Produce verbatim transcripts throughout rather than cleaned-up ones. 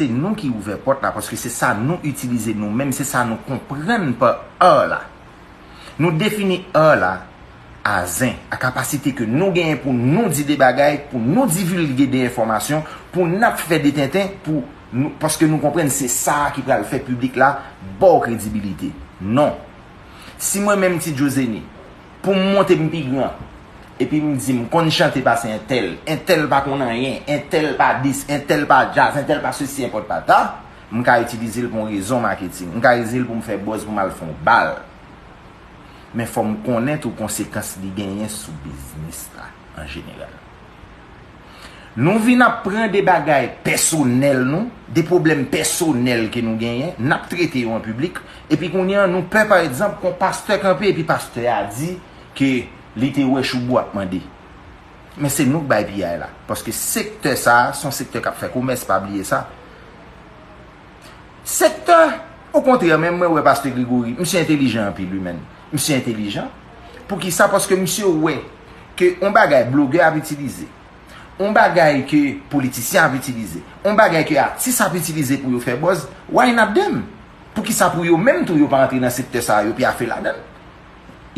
se nou ki ouvè pòt la, paske se sa nou itilize nou menm, se sa nou konprann pa art la. Nou defini art la a zen, a kapasite ke nou genyen pou nou di de bagay, pou nou divilge de enfòmasyon, pou n ap fè de tenten, pou nou, paske nou konprann se sa a ki pral fè piblik la ba w kredibilite. Non. Si mwen menm Ti Djozeni, pou m monte m pi gran, epi m di m konn chante pase entèl, entèl pa konn anyen, entèl pa dis, entèl pa djaz, entèl pa sesi, entèl pa ta, m ka itilize l pou yon rezon maketing. M ka itilize l pou m fè buzz, pou m al fè yon bal. Men fò m konnen tou konsekans li genyen sou biznis la an jeneral. Nou vin ap pran de bagay pèsonèl nou, de pwoblèm pèsonèl ke nou genyen, n ap trete yo an piblik, epi kounye a nou pè, pa egzanp, kon pastè kanpe, epi pastè a di ke li te wè Choubou ap mande. Men se nou k bay piyay la, paske sektè sa a, se yon sektè k ap fè komès, pa bliye sa. Sektè, okontrè, menm mwen wè pastè Gregory, misye entelijan anpil, wi, menn. Misye entelijan. Poukisa? Paske misye wè ke yon bagay blogè ap itilize, yon bagay ke politisyen ap itilize, yon bagay ke atis ap itilize pou yo fè buzz, why not them? Poukisa pou yo menm tou yo pa antre nan sektè sa a, yo pyafe ladan l?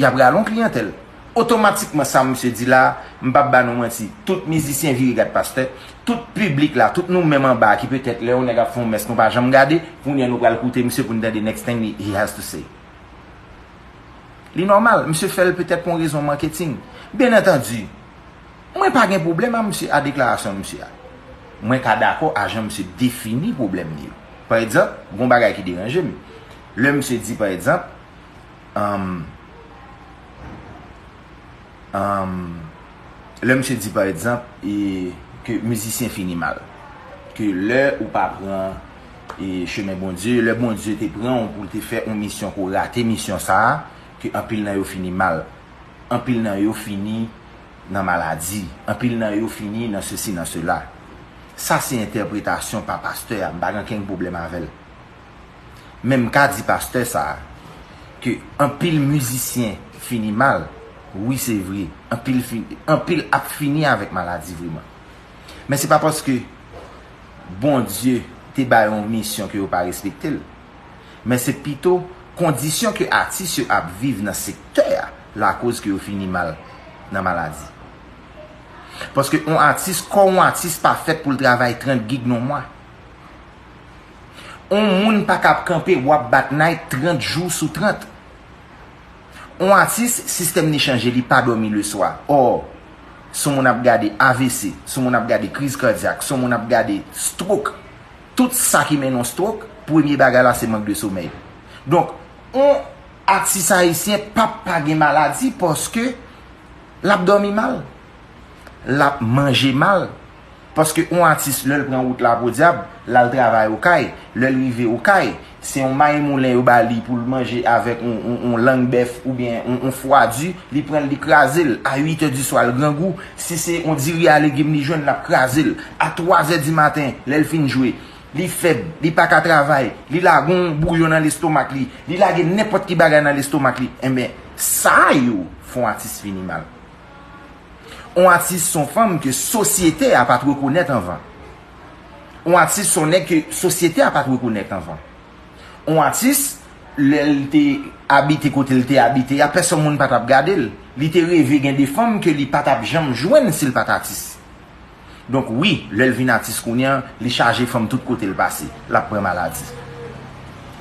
Y ap rale yon kliyantèl. Otomatikman, sa misye di la, m p ap ba nou manti, tout mizisyen vire gad pastè, tout piblik la, tout nou menm anba a ki petèt lè yon nèg ap fè yon mès nou pa janm gade, kounye a nou pral koute misye pou n tande next thing he has to say. Li nòmal, misye fè l petèt pou yon rezon maketing. Byen antandi, mwen pa gen pwoblèm a misye, a deklarasyon misye a. Mwen ka dakò a jan misye defini pwoblèm li yo. Pa egzanp, gon bagay ki deranje m. Lè misye di, pa egzanp, um, um, lè misye di, pa egzanp, e, ke mizisyen fini mal, ke lè ou pa pran, e, chemen Bondye, lè Bondye te pran w pou l te fè yon misyon, ke w rate misyon sa a, ke anpil nan yo fini mal. Anpil nan yo fini nan maladi. Anpil nan yo fini nan sesi, nan sela. Sa se entèpretasyon pa pastè a. M pa gen okenn pwoblèm avè l. Men m ka di pastè sa a ke anpil mizisyen fini mal. Wi, se vre. Anpil fini, anpil ap fini avèk maladi vreman. Men se pa paske Bondye te ba yo yon misyon ke yo pa respekte l. Men se pito kondisyon ke atis yo ap viv nan sektè a lakoz ke yo fini mal nan maladi. Paske yon atis, kò yon atis pa fèt pou l travay trant gig nan mwa. Yon moun pa kab kanpe, w ap bat night trant jou sou trant. Yon atis, sistèm li chanje, li pa dòmi leswa. Ò, si yon moun ap gade A V C, si yon moun ap gade kriz kadyak, si yon moun ap gade stroke, tout sa ki mennen yon stroke, premye bagay la se mank de somèy. Donk, yon atis ayisyen p ap pa gen maladi paske l ap dòmi mal, l ap manje mal. Paske yon atis, lè l pran wout Lapodyab, l al travay Okay, lè l rive Okay, se yon may moulen yo ba li pou l manje avèk yon, yon, yon lang bèf oubyen yon, yon fwa di, li pran l, li kraze l. A uit è di swa, l grangou, si se yon diri a legim li jwenn, l ap kraze l. A twa zè di maten, lè l fin jwe, li fèb, li pa ka travay, li lage yon bouyon nan lestomak li, li lage nenpòt ki bagay nan lestomak li. Enben, sa yo fè yon atis fini mal. Yon atis se yon fanm ke sosyete a pa t rekonèt anvan. Yon atis se yon nèg ke sosyete a pa t rekonèt anvan. Yon atis, lè l te abite kote l te abite a, pèsonn moun pa t ap gade l. Li te reve gen de fanm ke li pa t ap janm jwenn si l pa t atis. Donk wi, lè l vin atis kounye a, li chaje fanm tout kote l pase. L ap pran maladi.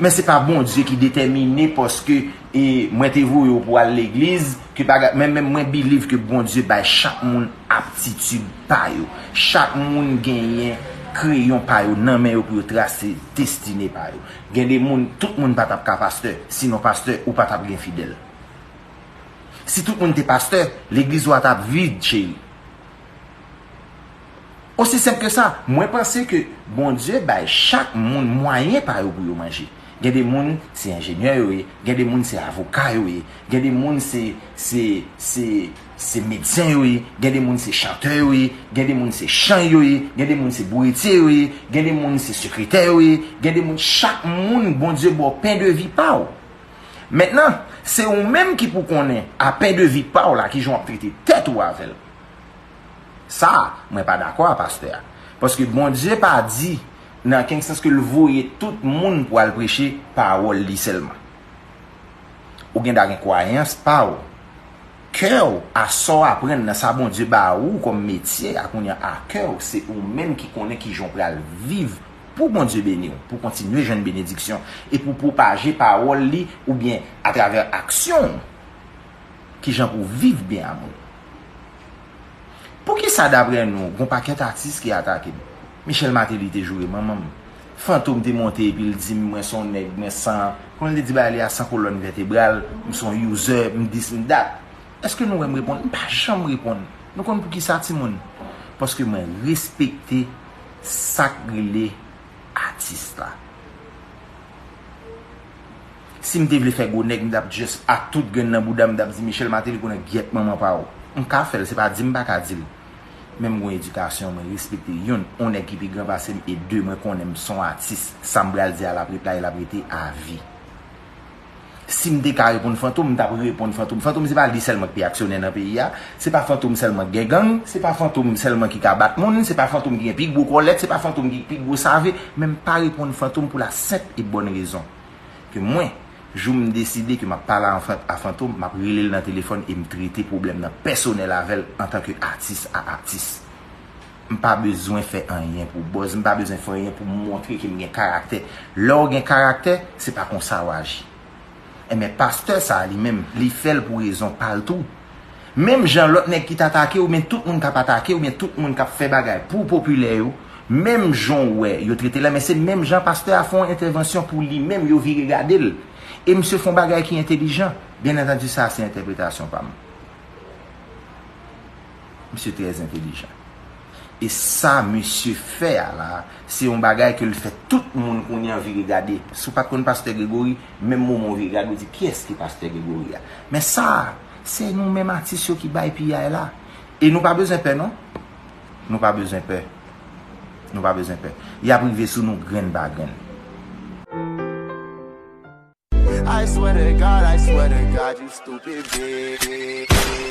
Men se pa Bondye ki detèmine paske, e, mwen te voye w pou w al legliz, ke bagay, men, men mwen believe ke Bondye bay chak moun aptitid pa yo. Chak moun genyen kreyon pa yo nan men yo pou yo trase destine pa yo. Gen de moun, tout moun pa t ap ka pastè, sinon pastè, ou pa t ap gen fidèl. Si tout moun te pastè, legliz ou a t ap vid, cheri. Osi senp ke sa, mwen panse ke Bondye bay chak moun mwayen pa yo pou yo manje. Gen de moun se enjenyè yo ye, gen de moun se avoka yo ye, gen de moun se, se, se, se medsen yo ye, gen de moun se chantè yo ye, gen de moun se chan yo ye, gen de moun se bouretye yo ye, gen de moun se sekretè yo ye, gen de moun, chak moun Bondye ba w pen de vi pa w. Mentnan, se ou menm ki pou konnen a pen de vi pa w la kijan w ap trete tèt ou avè l. Sa, mwen pa dakò a pastè a. Paske Bondye pa di Nan kenk sans ke l voye tout moun pou al preche pawòl li sèlman. Ou gen dwa gen kwayans pa w. Kè w, a sa w aprann nan sa Bondye ba ou kòm metye a kounye a, a kè w, se ou menm ki konnen kijan w pral viv pou Bondye beni w, pou kontinye jwenn benediksyon e pou pwopaje pawòl li oubyen atravè aksyon w, kijan pou w viv byen a moun. Poukisa, daprè nou, gon pakèt atis ki atake m? Michel Martelly te joure manman m. Fantom te monte epi l di m mwen se yon nèg, mwen san, kòman l te di bagay li a, san kolòn vètebral, m se yon user, m this, m that. Èske nou wè m reponn? M pa janm reponn. Nou konn poukisa, timoun? Paske mwen respekte sa k rele atis la. Si m te vle fè gwo nèg, m t ap just ak tout grenn nan bouda m, m t ap di Michel Martelly konnen gyèt manman pa w. M ka fè l, se pa di m pa ka di l. Men m gon edikasyon, mwen respekte youn, yon nèg ki pi gran pase m, e de, mwen konnen m se yon atis. Sa m pral di a l ap ret la, e l ap rete avi. Si m te ka reponn Fantom, m t ap reponn Fantom. Fantom se pa li sèlman ki pi aksyonè nan peyi a. Se pa Fantom sèlman ki gen gang. Se pa Fantom sèlman ki ka bat moun. Se pa Fantom ki gen pi gwo kòlèt. Se pa Fantom ki pi gwo save. Men m pa reponn Fantom pou la senp e bòn rezon ke mwen, jou m deside ke m ap pale a Fan-, a Fantom, m ap rele l nan telefòn e m trete pwoblèm nan pèsonèl avè l antanke atis a atis. M pa bezwen fè anyen pou buzz, m pa bezwen fè anyen pou m montre ke m gen karaktè. Lè w gen karaktè, se pa konsa w aji. Enben, pastè sa a li menm, li fè l pou rezon pa l tou. Menm jan lòt nèg ki t atake w, oubyen tout moun k ap atake w, oubyen tout moun k ap fè bagay pou popilè yo, menm jan w wè yo trete l la, men se menm jan pastè a fè yon entèvansyon pou li menm, yo vire gade l. E misye fè yon bagay ki entelijan. Byen antandi, sa a se entèpretasyon pa m. Misye trè entelijan. E sa misye fè a la, se yon bagay ke l fè tout moun kounye a vire gade. Si w pa t konn pastè Gregory, menm moman w vire gade, w di, "Kiyès ki pastè Gregory a?" Men sa, se nou menm atis yo ki bay piyay la. E nou pa bezwen pè, non. Nou pa bezwen pè. Nou pa bezwen pè. Y ap rive sou nou grenn pa grenn. I swear to God, I swear to God, you stupid bitch.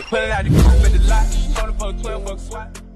Pull it out the coupe at the lot, on the fuck twelve bucks swat.